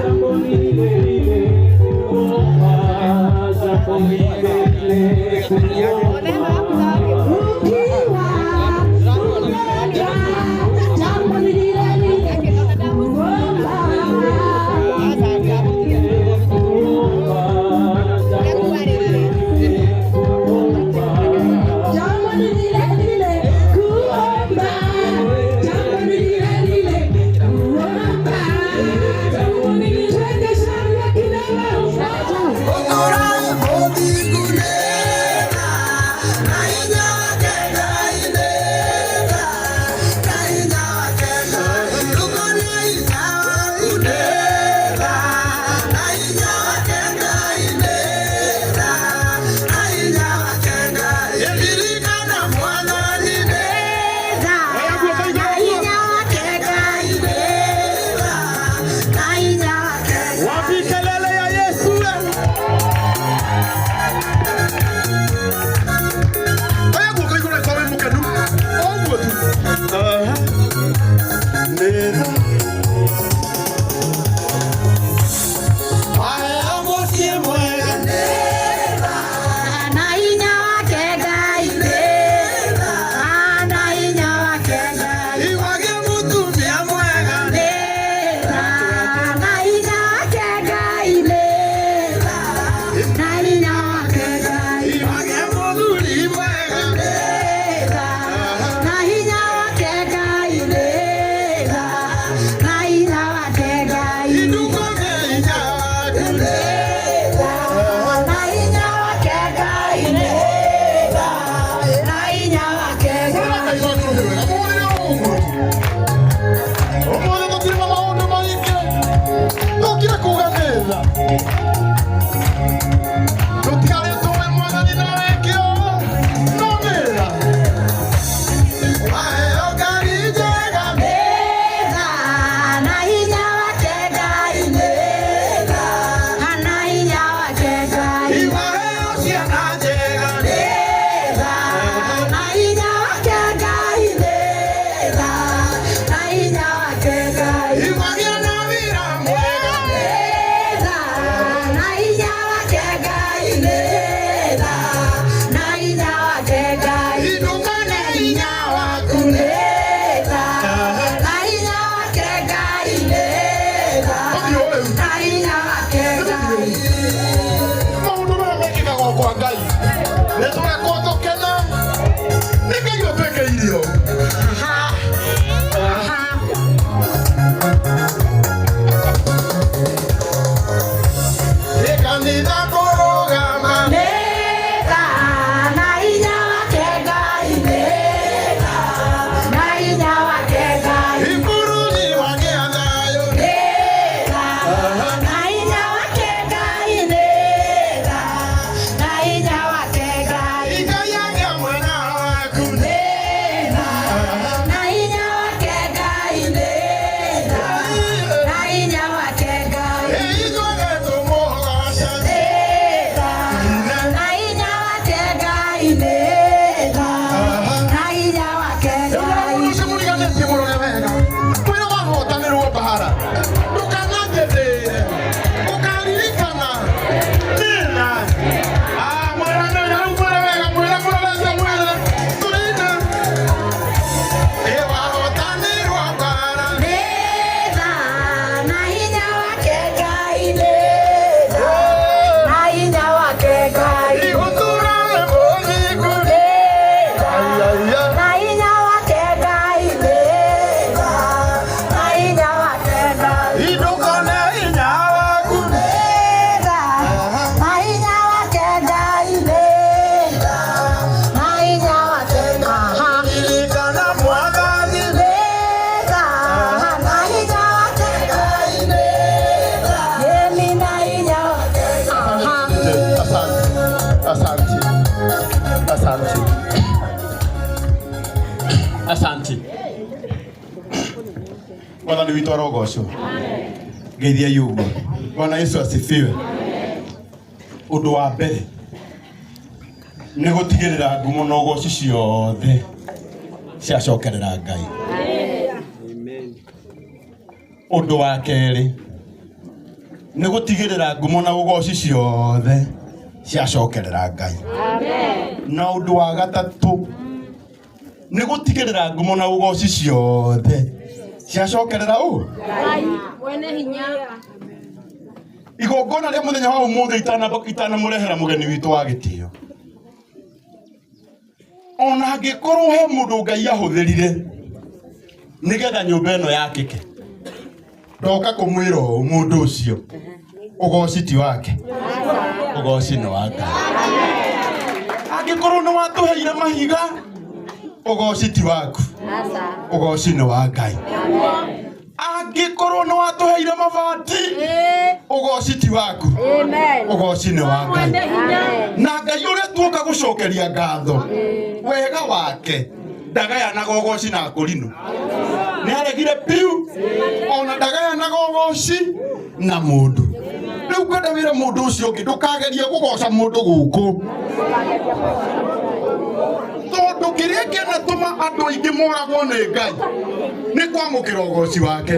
Jambo ni lile lile kuomba, jambo ni lile lile kuomba. Ukiwa mgonjwa, jambo ni lile lile kuomba. Kuomba, jambo ni lile lile kuomba. Jambo ni lile lile kuomba. Jambo ni lile lile kuomba. Twende shangwe kidogo. Wapi kelele ya Yesu? Oya guoko igũrũ angĩkorwo wĩ mũkenu. O ũguo tu. Aha. Nĩ tha. Waheo mũciĩ mwega. Na hinya wake Ngai, na hinya wake Ngai. Iwage mũtumia mwega. Na hinya wake Ngai, na hinya wake Ngai. Iwage mũthuri mwega. Na hinya wake Ngai, na hinya wake Ngai. Indukone hinya waku. Na hinya wake Ngai, na hinya wake Ngai. Ũmũthĩ tũtirĩ na maũndũ maingĩ. Tũkire kuga nĩ tha. Tũtiarĩtwo wĩ Mwathani na wĩke ũũ. No nĩ tha. Waheo ngari njega. Na hinya wake Ngai, na hinya wake Ngai. Iwaheo ciana njega. Na hinya wake Ngai, na hinya wake Ngai. Iwagĩa na wĩra mwega. Na hinya wake Ngai, na hinya wake Ngai. Indukone hinya waku. Na hinya wake Ngai, na hinya wake Ngai. Maũndũ marĩa mekĩkaga o kwa Ngai. Nĩ tũrekwo tũkene. Nĩ Ngai ũtwĩkĩire. Ha, ha. Ĩ kanitha kũrũgama. Na hinya wake Ngai, na hinya wake Ngai. Ibũrũri wagĩa thayũ. Na hinya wake Ngai, na hinya wake Ngai. Ngai agĩa mwena waku. Na hinya wake Ngai, na hinya wake Ngai. Ĩ ithuothe tũmũgoce. Na hinya wake Ngai, na hinya wake Ngai. Ũcio mũriganĩtie mũrore wega. Mwĩra wahotanĩrwo mbara. Ndũkananjĩtĩĩre. Ũkaririkana. Nĩ tha. Ah, mwĩra nĩ rĩu mwĩre wega, mwĩre mũrorete mwĩre. Tũine. Ĩ wahotanĩrwo mbara. Na hinya wake Ngai, na hinya wake Ngai. Igũtũra wĩ mũthingu. Na hinya wake Ngai, na hinya wake Ngai. Indukone hinya waku. Na hinya wake Ngai, na hinya wake Ngai. Ririkana Mwathani. Na hinya wake Ngai, Yemi na hinya wake Ngai. Asante. Asante. Asante. Asante. Mwathani witũ arogocwo. Ngeithia ũguo. Bwana Yesu asifiwe. Ũndũ wa mbere nĩ gũtigĩrĩra ngumo na ũgoci ciothe ciacokerera Ngai. Ũndũ wa kerĩ nĩ gũtigĩrĩra ngumo na ũgoci ciothe ciacokerera Ngai. Na ũndũ wa gatatũ nĩ gũtigĩrĩra ngumo na ũgoci ciothe ciacokerera ũ Mwene hinya. Igongona rĩa mũthenya wa ũmũthĩ itanamũrehera mũgeni witũ wa gĩtĩo, ona angĩkorwo he mũndũ Ngai ahũthĩrire nĩgetha nyũmba ĩno yakĩke, ndoka kũmwĩra ũũ mũndũ ũcio ũgoci ti wake, ũgoci nĩ wa Ngai. Angĩkorwo nĩ watũheire mahiga, ũgoci ti waku, ũgoci nĩ wa Ngai. Angĩkorwo nĩ watũheire mabati, ũgoci ti waku, ũgoci nĩ wa Ngai. Na Ngai ũrĩa tuoka gũcokeria ngatho wega wake ndagayanaga ũgoci na akũrinũ, nĩ aregire piu, ona ndagayanaga ũgoci na mũndũ. Rĩu ngwenda wĩre mũndũ ũcio ũngĩ ndũkagerie kũgoca mũndũ gũkũ, tondũ kĩrĩa kĩanatũma andũ aingĩ moragwo nĩ Ngai nĩ kwamũkĩra ũgoci wake.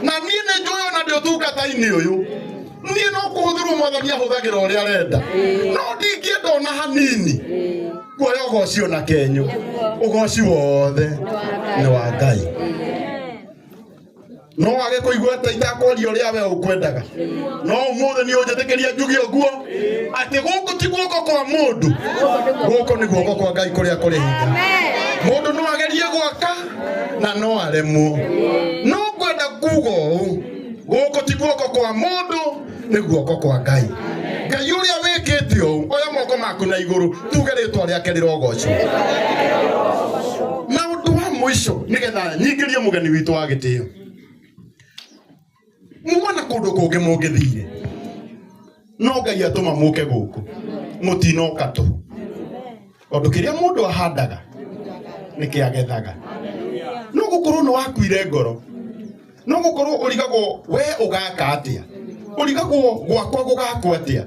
Na niĩ nĩ njũĩ ona ndĩ ũtungata-inĩ ũyũ, niĩ no kũhũthĩrwo mwathani ahũthagĩra ũrĩa arenda, no ndingĩenda ona hanini kuoya ũgoci ona kenyũ. Ũgoci wothe nĩ wa Ngai. No wage kũigua ta itakwaria ũrĩa we ũkwendaga, no ũmũthĩ nĩ ũnjĩtĩkĩria njuge ũguo atĩ gũkũ ti guoko kwa mũndũ, gũkũ nĩ guoko kwa Ngai kũrĩa kũrĩ hinya. Mũndũ no agerie gwaka na no aremwo, no ngwenda kuga ũũ, gũkũ ti guoko kwa mũndũ, nĩ guoko kwa Ngai. Ngai ũrĩa wĩkĩte ũũ, oya moko maku na igũrũ tuge rĩtwa rĩake rĩrogocwo. Na ũndũ wa mũico nĩgetha nyingĩrie mũgeni witũ wa gĩtĩo, muma na kũndũ kũngĩ mũngĩthire, no Ngai atũma mũke gũkũ, mũtinoka tũhũ, tondũ kĩrĩa mũndũ ahandaga nĩkĩagethaga. No gũkorwo nĩ wakuire ngoro, no gũkorwo ũrigagwo we ũgaka atĩa, ũrigagwo gwakwa gũgakwo atĩa,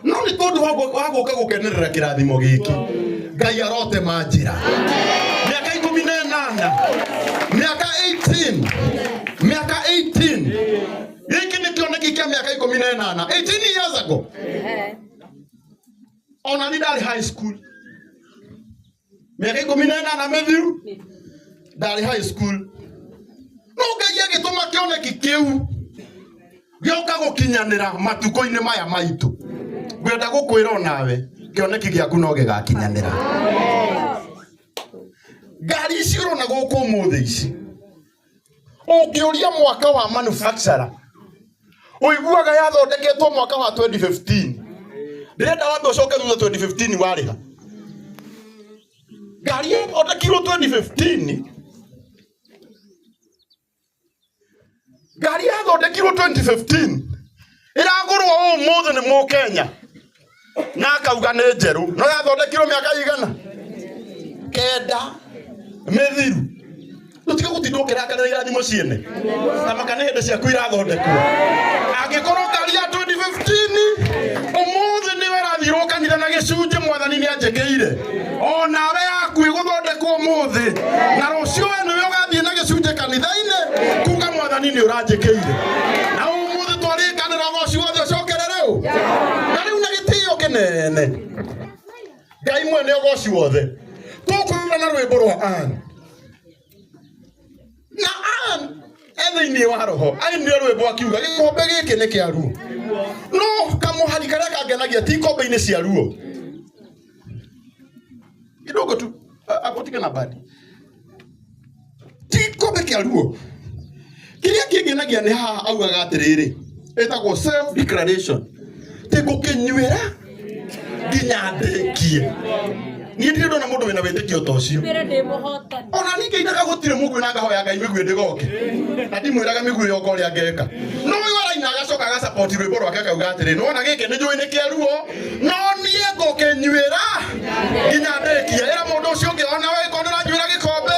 no nĩ tondũ wa gũka gũkenerera kĩrathimo gĩkĩ, Ngai arotema njĩra. Mĩaka 18, mĩaka 18, mĩaka 18, gĩkĩ nĩ kĩoneki kĩa mĩaka 18, 18 years ago. Ona ni ndarĩ high school mĩaka 18 mĩthiru, ndarĩ high school, no Ngai agĩtũma kĩoneki kĩu gĩoka gũkinyanĩra matukũ-inĩ maya maitũ. Ngwenda gũkwĩra onawe kĩoneki gĩaku no gĩgakinyanĩra. Ngari ici ũrona gũkũ ũmũthĩ ici, ũngĩũria mwaka wa manufacturer, ũiguaga yathondeketwo mwaka wa 2015. Ndĩrenda wambe ũcoke thutha 2015 warĩha ngari yathondekirwo 2015, ngari yathondekirwo 2015 ĩragũrwo ũmũthĩ nĩ mũkenya na akauga nĩ njerũ, no yathondekirwo mĩaka igana kenda mĩthiru. Tũtige gũtinda ũkĩrakarĩra irathimo ciene, ta maka nĩ hĩndĩ ciaku irathondekwo. Angĩkorwo ngari ya 2015 ũmũthĩ nĩwe ĩrathirwo kanitha na gĩcunjĩ, mwathani nĩ anjĩkĩire, onawe yaku ĩgũthondekwo ũmũthĩ, na rũciũ we nĩwe ũgathiĩ na gĩcunjĩ kanitha-inĩ kuga mwathani nĩ ũranjĩkĩire. Na ũmũthĩ twarĩkanĩra ũgoci wothe ũcokerere ũ, na rĩu na gĩtĩo kĩnene Ngai mwene ũgoci wothe tũkũina na rwĩmbo rwa Ann, na Ann e thĩinĩ wa roho ainire rwĩmbo akiuga gĩkombe gĩkĩ nĩ kĩa ruo, no kamũhari karĩa kangenagia ti ikombe-inĩ cia ruo kidogo tu apotige na badi, ti ikombe kĩa ruo. Kĩrĩa kĩngenagia nĩ haha augaga atĩrĩrĩ, ĩtagwo self declaration, ti ngũkĩnyuĩra nginya ndĩkie. Niĩ ndirĩ ndona mũndũ wĩna wĩtĩkio ta ũcio. Ona ningĩ inaga gũtirĩ mũguĩ na ngahoya Ngai mĩguĩ ndĩgoke, na ndimwĩraga mĩguĩ yoka ũrĩa ngeka, no ũyũ araina agacoka agacapoti rwĩmbo rwake akauga atĩrĩ, nĩwona gĩkĩ nĩ njũĩ nĩ kĩa ruo, no niĩ ngũkĩnyuĩra nginya ndĩkie. Ĩra mũndũ ũcio ũngĩ ona we ĩkorwo nĩũranyuĩra gĩkombe,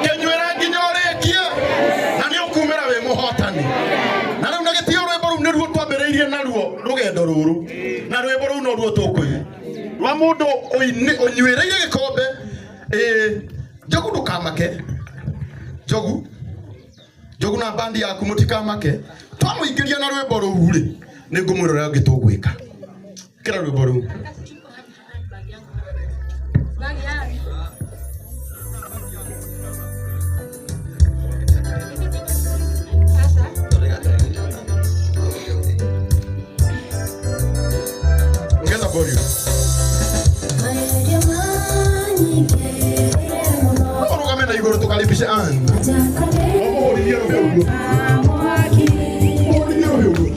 kĩnyuĩra nginya ũrĩkie, na nĩ ũkumĩra wĩ mũhotani. Na rĩu na gĩtĩo rwĩmbo rũu nĩruo twambĩrĩirie naruo rũgendo rũrũ, na rwĩmbo rũu noruo tũkũina rwa mũndũ ũnyuĩrĩire gĩkombe. Ĩĩ, njogu ndũkamake, njogu. Njogu na bandi yaku mũtikamake. Twamũingĩria na rwĩmbo rũu rĩ, nĩ ngũmwĩra ũrĩa ũngĩ tũgwĩka. Kĩra rwĩmbo rũu. Ongeza volume. Ũrũgame na igũrũ tũkaribishe Ann. Ũmũhũrithie rũhĩ ũguo. Ũmũhũrithie rũhĩ ũguo.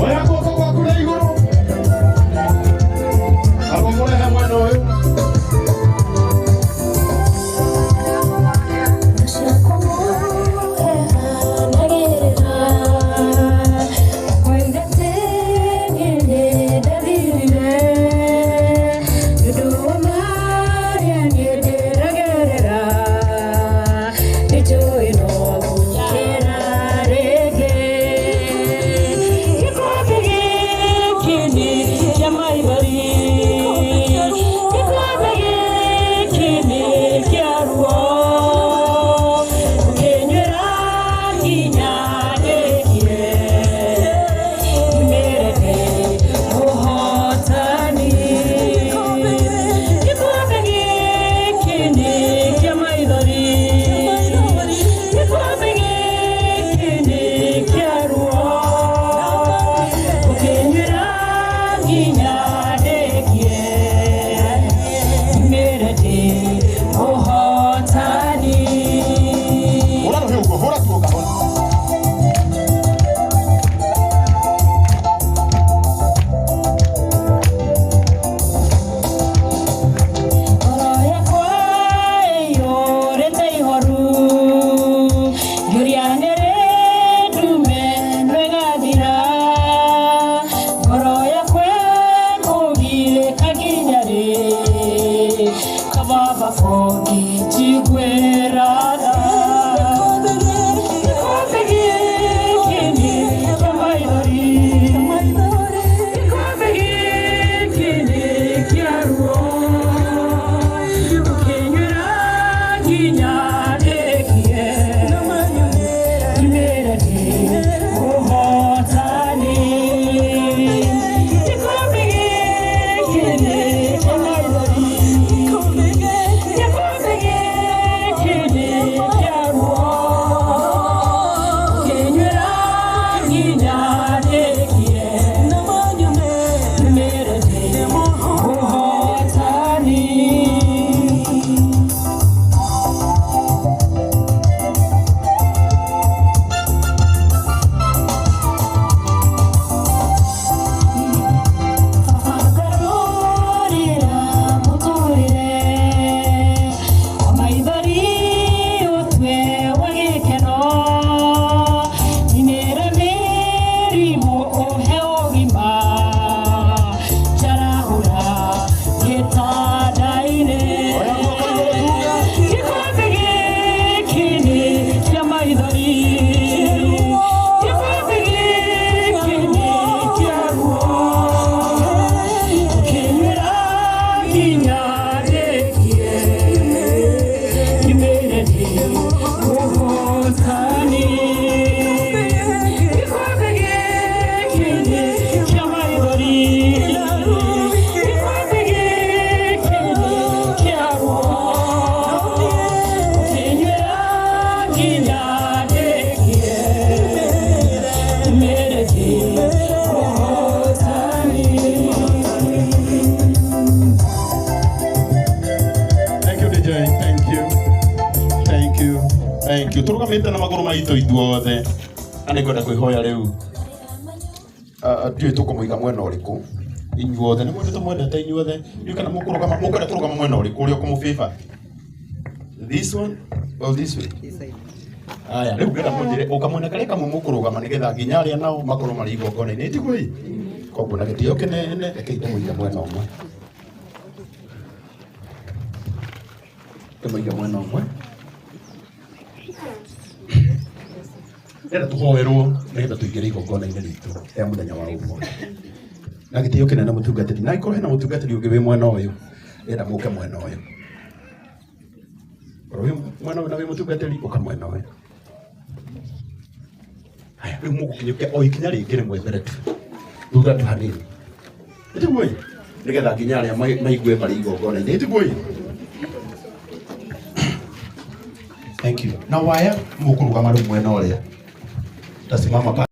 Oya guoko gwaku na igũrũ. Amba mũrehe mwena ũyũ. Hũra rũhĩ ũguo, hũra tu o kahora. Yeah. Thank you. Tũrũgamĩte na magũrũ maitũ ithuothe. Na nĩngwenda kwĩhoya rĩu. Ndiũĩ tũkũmũiga mwena ũrĩkũ. Inyuothe nĩ mwendete mwendete inyuothe. Ndiũĩ kana mũkũrũgama mũkwenda tũrũgama mwena ũrĩkũ ũrĩa ũkũmũbĩba. This one or this way? Aya, rĩu ngwenda mũnjĩre ũka mwena karĩa kamwe mũkũrũgama nĩgetha nginya arĩa nao makorwo marĩ igongona-inĩ. Tiguo ĩ? Koguo na gĩtĩo kĩnene rekei ndĩmũige mwena ũmwe. Ndĩmũige mwena ũmwe. Ndĩrenda tũhoerwo nĩgetha tũingĩre igongona-inĩ ritũ rĩa mũthenya wa ũmũthĩ. Na gĩtĩo kĩnene mũtungatĩri, na angĩkorwo hena mũtungatĩri ũngĩ wĩ mwena ũyũ, ndĩrenda mũke mwena ũyũ. Korwo wĩ mwena ũyũ na wĩ mũtungatĩri, ũka mwena ũyũ. Haya, rĩu mũgũkinyũkia o ikinya rĩngĩ rĩmwe mbere tu, thutha tu hanini. Tiguo ĩ? Nĩgetha nginya arĩa maigue marĩ igongona-inĩ. Tiguo ĩ? Thank you. Na waya mũkũrũgama rĩu mwena ũrĩa. Tasimama pale.